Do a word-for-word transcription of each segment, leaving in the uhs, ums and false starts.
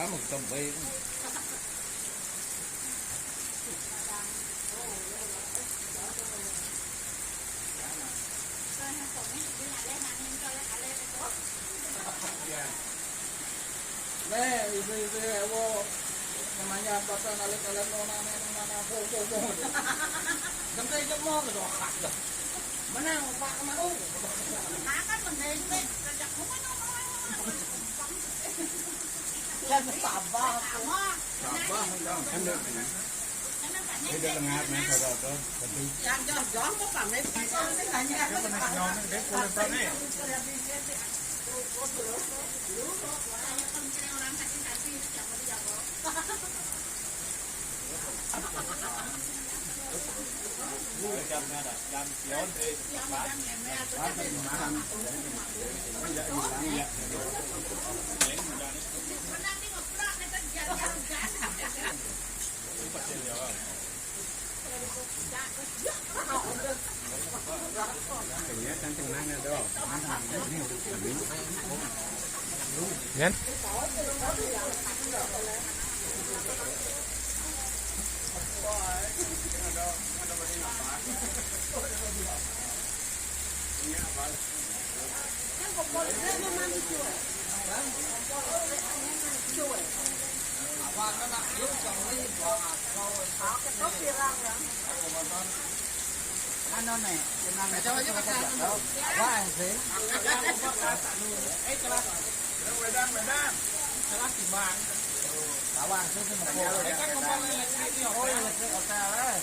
Kamu tambay. Nih, ibu-ibu, ya, wo. Namanya apa tuh, nalik-nalik, nona, nona, nona, po, po, po. Sampai jemur, gitu. Menang, Pak, mau. Makan, mending, Pak. Kerja, bukan, ngomong, ngomong. Yang sabar. Sabar. Sabar, Bang. Beda lengat, nih, saudara. Yang jauh-jauh, kok, Pak, nih, bisa, nih, nanya. Dia pernah kenal, nih, dia pernah kenal, nih. Yan. Ano, ne? Wah, sih. Tawang, sih, sih, mau. Oh, iya, sih, hotel, eh.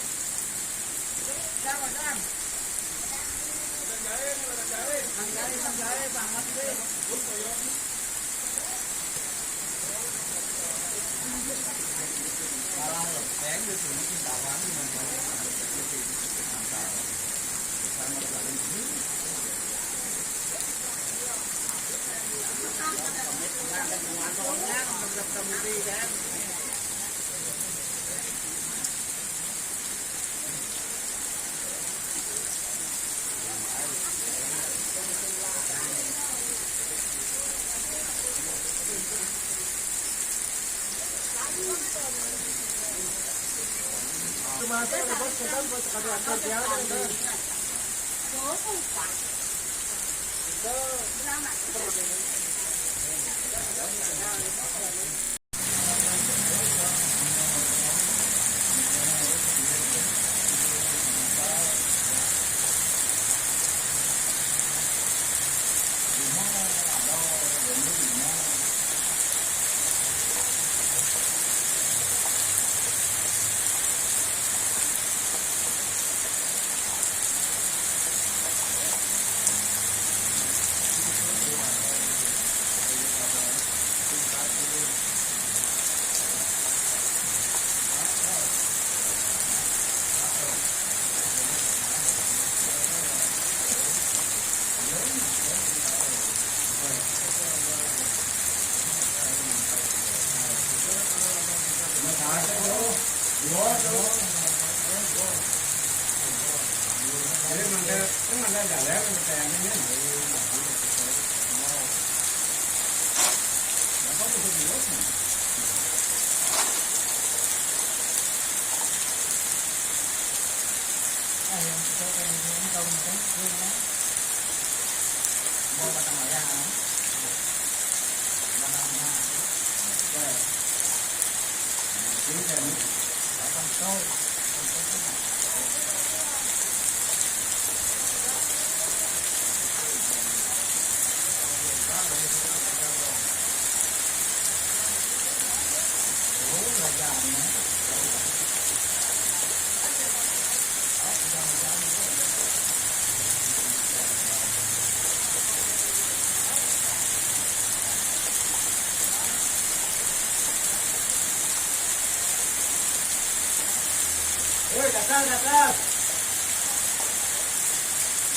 Atas, atas.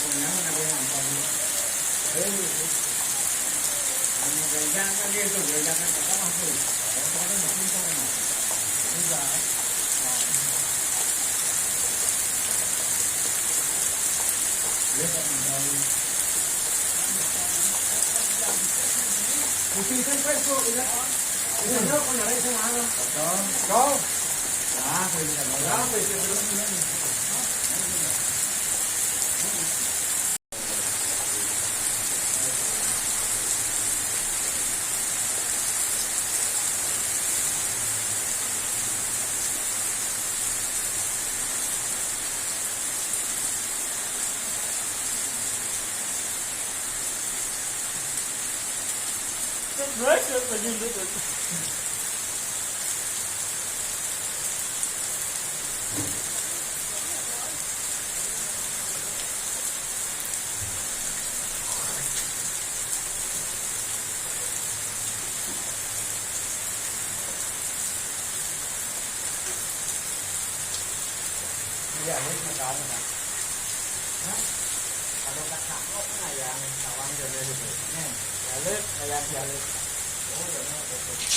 Oh, jangan ada yang nonton. Eh, jangan gitu, jangan kata masuk. Kalau kata masuk, bisa. Bisa. Nah. Dia tak mengganggu. Mesti kan kau itu, ya. Bisa jawab, kau nyari sama Allah. Betul. Kau. Nah, kau bisa jawab. Nah, kau bisa jawab. Terus, terus, terus. Iya, ini sementara, Pak. Hah? Ada tak cakep kan yang kawan jodoh gitu. Nih, balik, kayak balik. Oh, iya, iya, iya.